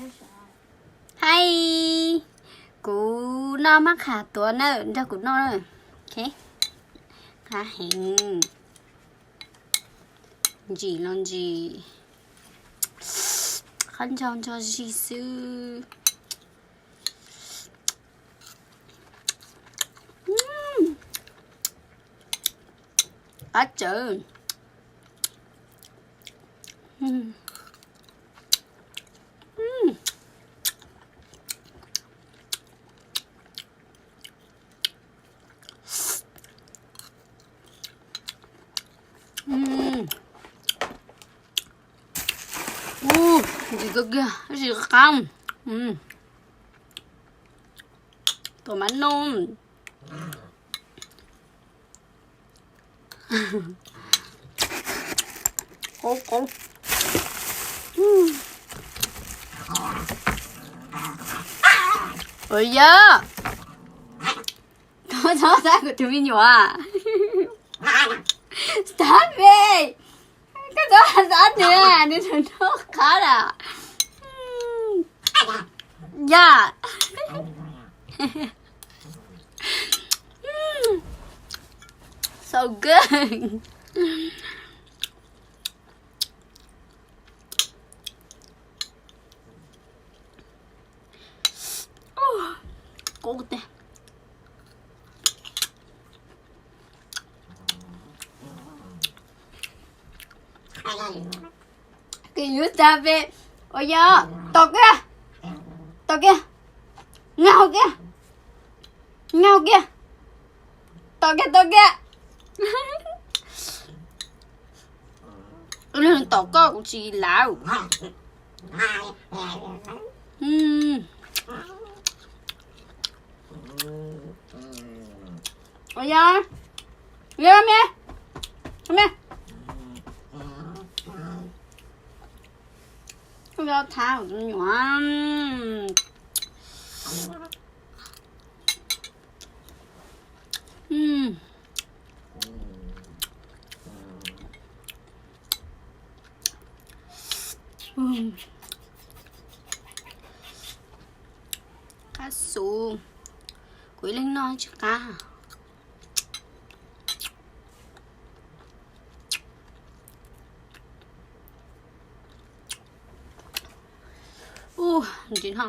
Hais, kuv noj mab qham tuav na, nrog kuv noj. Ok, qab heev. Ntsim los ntsim, qab ntsau ntsau zig xwb. Qab tsawv. Ntsim kawg kiag, tab sis qab. Tus mab noj. Qub qub. Ua yog, koj txhob xav kuv tus me nyuam. Stop it. Koj txhob xav nws, nws tus noj qab lawm. Yog. So good. Qub tiag. Kis yus tag pem. Ua yog, tom kiag, tom kiag, nkaug kiag, nkaug kiag, tom kiag, tom kiag. Tom koj kuv tsis laub. Ua yog, yog me, me, koj thab kuv tus me nyuam. Qab xus, kuv ib leeg noj tsis qab. Ub, ntsis no.